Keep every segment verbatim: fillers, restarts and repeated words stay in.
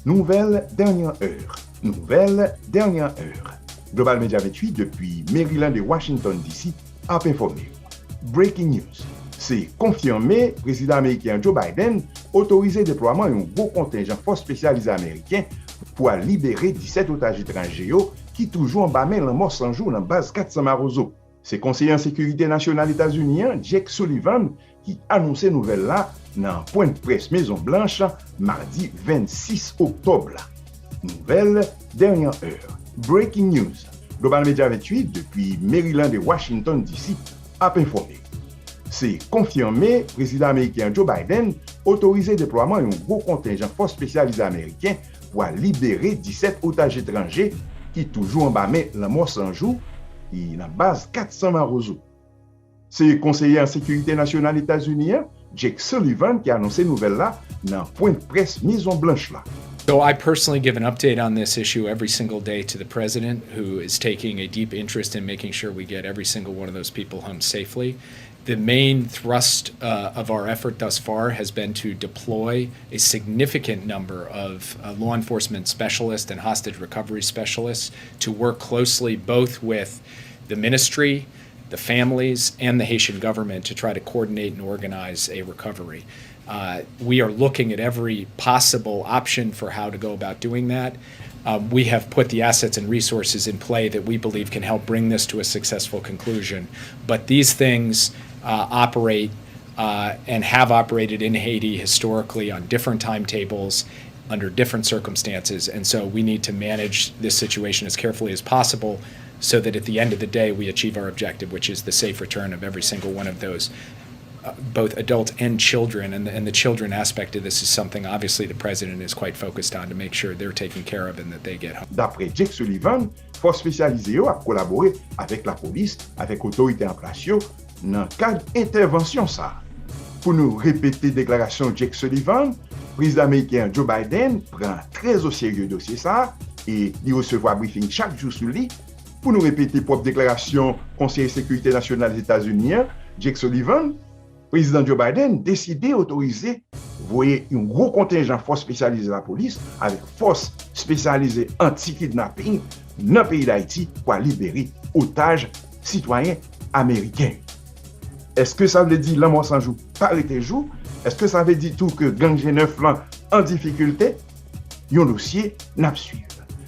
Nouvèl dènyè è. Nouvèl dènyè è. Global Media venntuit depi Maryland e Washington D C ap enfòme w. Breaking news. Se konfime prezidan ameriken an Joe Biden otorize deplwaman yon gwo kontenjan fòs espesyalize ameriken pou al libere disèt otaj etranje yo ki toujou anba men lanmò san jou nan baz kat san Mawozo. Se konseye an sekirite nasyonal Etazini an, Jake Sullivan, ki anonse nouvèl la nan pwen près Mezon Blanch, madi vennsis oktòb la. Nouvèl dènyè è. Breaking news. Global Media venntuit depi Maryland e Washington D C ap enfòme. Se konfime prezidan ameriken an Joe Biden otorize deplwaman yon gwo kontenjan fòs espesyalize ameriken pou al libere disèt otaj etranje ki toujou anba men lanmò san jou ki nan baz kat san Mawozo. Se konseye an sekirite nasyonal Etazini an, Jake Sullivan, ki anonse nouvèl la nan pwen près Mezon Blanch la. So I personally give an update on this issue every single day to the president, who is taking a deep interest in making sure we get every single one of those people home safely. The main thrust uh, of our effort thus far has been to deploy a significant number of uh, law enforcement specialists and hostage recovery specialists to work closely both with the ministry, the families, and the Haitian government to try to coordinate and organize a recovery. Uh, we are looking at every possible option for how to go about doing that. Um, we have put the assets and resources in play that we believe can help bring this to a successful conclusion. But these things uh, operate uh, and have operated in Haiti historically on different timetables under different circumstances. And so we need to manage this situation as carefully as possible so that at the end of the day we achieve our objective, which is the safe return of every single one of those uh, both adults and children. And the, and the children aspect of this is something obviously the president is quite focused on to make sure they're taken care of and that they get home. Dapre Jake Sullivan, fòs espesyalize yo ap kolabore avèk lapolis, avèk otorite an plas yo nan kad entèvansyon sa a. Pou nou repete deklarasyon Jake Sullivan, prezidan ameriken an Joe Biden pran trè o serye dosye sa a e li resevwa brifing chak jou sou li. Pou nou repete pwòp deklarasyon konseye sekirite nasyonal Etazini an, Jake Sullivan, prezidan Joe Biden deside otorize voye yon gwo kontenjan fòs espesyalize lapolis avèk fòs espesyalize anti-kidnaping nan peyi Dayiti pou al libere otaj sitwayen ameriken yo. Èske sa vle di lanmò san jou pa rete jou? Èske sa vle di tou ke gang G nèf lan an difikilte? Yon dosye n ap swiv.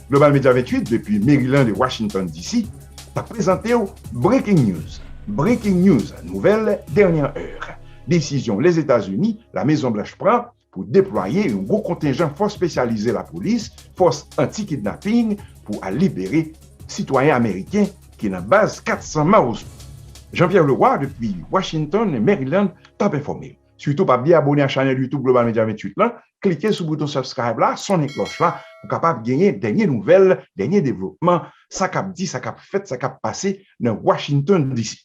Global Media venntuit depi Maryland e Washington D C t ap prezante w Breaking News. Breaking News, nouvèl dènyè è. Desizyon Lèzetazini, La Mezon Blanch pran pou deplwaye yon gwo kontenjan fòs espesyalize lapolis, fòs anti-kidnaping pou al libere sitwayen ameriken ki nan baz kat san Mawozo. Jean-Pierre Leroy depi Washington, Maryland, t ap enfòme w. Sitou pa bliye abòne a chanèl YouTube Global Media venntuit lan, klike sou bouton subscribe la, sonnen klòch la pou kapab genyen dènye nouvèl, dènye devlopman, sa k ap di, sa k ap fèt, sa k ap pase nan Washington D C.